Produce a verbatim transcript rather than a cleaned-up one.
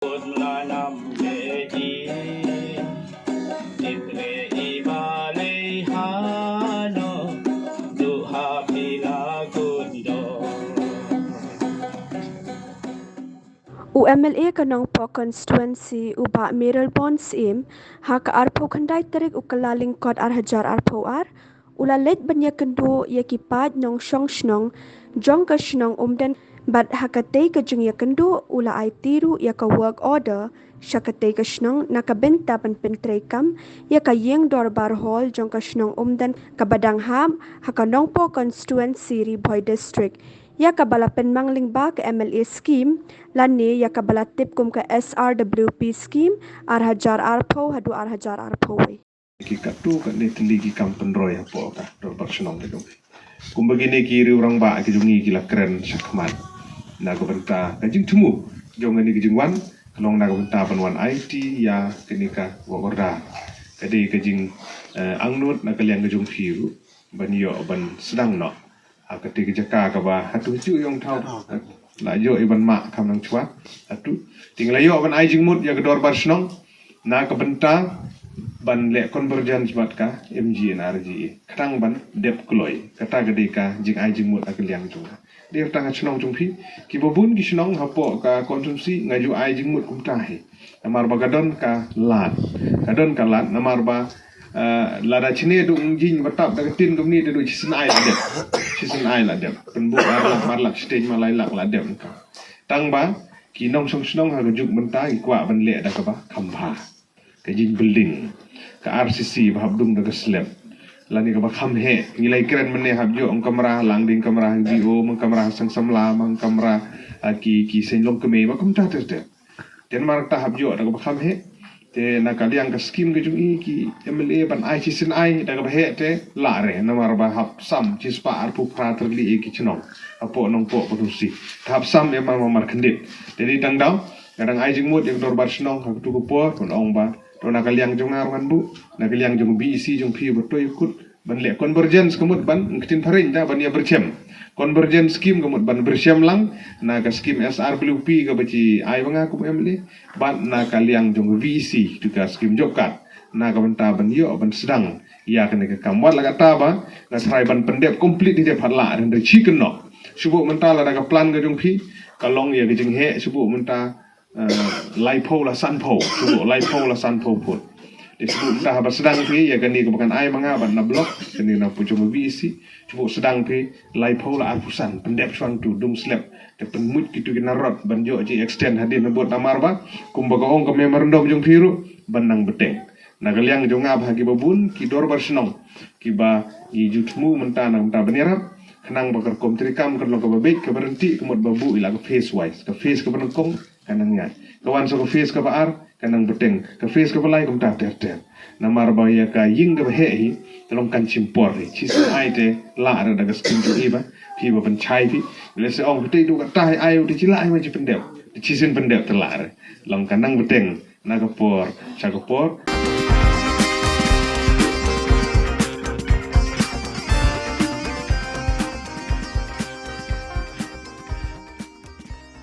U M L A ka Nongpoh constituency, u Bah Mayralborn Syiem, ha ka arphew khyndai tarik u Kyllalyngkot ar hajar arphew ar, u la leit ban ïakynduh ïa ki paid nongshong shnong jong ka shnong Umden, bad ha katei ka jingïakynduh u la aiti ruh ïa ka work order sha katei ka shnong na ka bynta ban pyntreikam ïa ka ïing dorbar hall jong ka shnong Umden kaba dang hap ha ka Nongpoh constituency, Ri Bhoi district, ïa kaba la pynmang lyngba ka M L A scheme lane ïa kaba la tip kum ka S R W P scheme ar hajar arphew haduh ar hajar arphew wei. Ki katto katne tylli ki kam pynroi hapoh ka dorbar shnong ka jong ngi. Kumba kine ki riewrangbah ki jong ngi ki la kren shakhmat na ka bynta ka jingthmu jong kane ka jingwan, ka long na ka bynta ban wan aiti ïa kane ka work order. Ka dei ka jing, eh, angnud na ka liang ka jong phi ruh ban ïoh ban sdang noh ha katei ka jaka kaba hato hajuh ïong thaw la ïoh i ban mah kham nang chwa. Hato te ngi la ïoh ban ai jingmut ïa ka dorbar shnong na ka bynta ban leh convergence bad ka M G N R G A khnang ban dep kloi. Kata ka dei ka jingai jingmut ha ka liang jong ka dei tang ha shnong jong phi. Kiba bun ki shnong hapoh ka constituency nga ju ai jingmut kumta hi. Namar ba ka don ka lad, ka don ka lad namar ba, eh, lada chine duk ngjing ba tap da ka tin kumne te duk chisnai la dep. Chisnai la dep. Pynbuk ar lak, ar lak, siteng ma lai lak la dep ka. Tang ba ki nongshong shnong ha ka juk mynta ki kwah ban leh da kaba kham bha. Ka jing building, ka R C C ba hap dung da ka slab. Lane kaba kham heh, ngi la ïakren mynne hap ïoh ong kamra, lang ding kamra, B O, mang kamra, sang samla, mang kamra, ah, ki, ki seng long kmie, ba kumta ter ter. Te namar ta hap ïoh da kaba kham heh. Te na ka liang ka scheme ka jong i ki M L A ban ai chisnai da kaba heh te lah re namar ba hap sam chispah arphew phra tylli ki chnong hapoh Nongpoh constituency. Ta hap sam ïa mar mar khyndiat. Te dei tang daw nga dang ai jingmut ïa ka dorbar shnong ha katu ka por ban ong ba to na ka liang jong nga ruh ngan buh, na ka liang jong B E C jong phi ba to ïa kut ban leh convergence ka mut ban ktien phareng da ban ïa byrchem. Convergence scheme ka mut ban byrchem lang na ka scheme S R W P kaba chi ai ba nga kum M L A bad na ka liang jong V E C tu ka scheme job card na ka bynta ban ïoh ban sdang ïa kane ka kam. Wat la kata ba nga tharai ban pyndep complete hi dep pat lah, hynrei chi kynnoh. Shu buh mynta lada ka plan ka jong phi ka long ïa ka jingheh, shu buh mynta, eh, laiphew la sanphew, shu buh laiphew la sanphew phut. Te shu buh mynta haba sdang phi ïa kane kaba kan ai ma nga bad na block, kane na pujung V E C, shu buh sdang phi laiphew la arphew san, pyndep shwa tu dung slab. Te pynmut kitu ki narod ban ïoh ji extend hadien na bud namar ba kumba ka ong ka memorandum jong phi ruh ban nang bteng. Na ka liang jong nga bha kiba bun ki dorbar shnong kiba ngi ju thmu mynta na ka bynta ban ïarap khnang ba ka rukom treikam kan long kaba beit kaba ryntih ka mut ba buh ïa la ka phase wise, ka phase kaba nyngkong ka nang ïaid, ka wan sa ka phase kaba ar ka nang bteng, ka phase kaba lai kumta ter ter. Namar ba ïa ka ïing kaba heh hi te long kan shim por hi. Chisnai te lah re da ka scheme jong i ba phi ba pynshai phi. Lehse ong phi te du kata hi ai u te chi lah ai ma chi pyndep, te chisien pyndep te lah re. Long ka nang bteng na ka por sha ka por,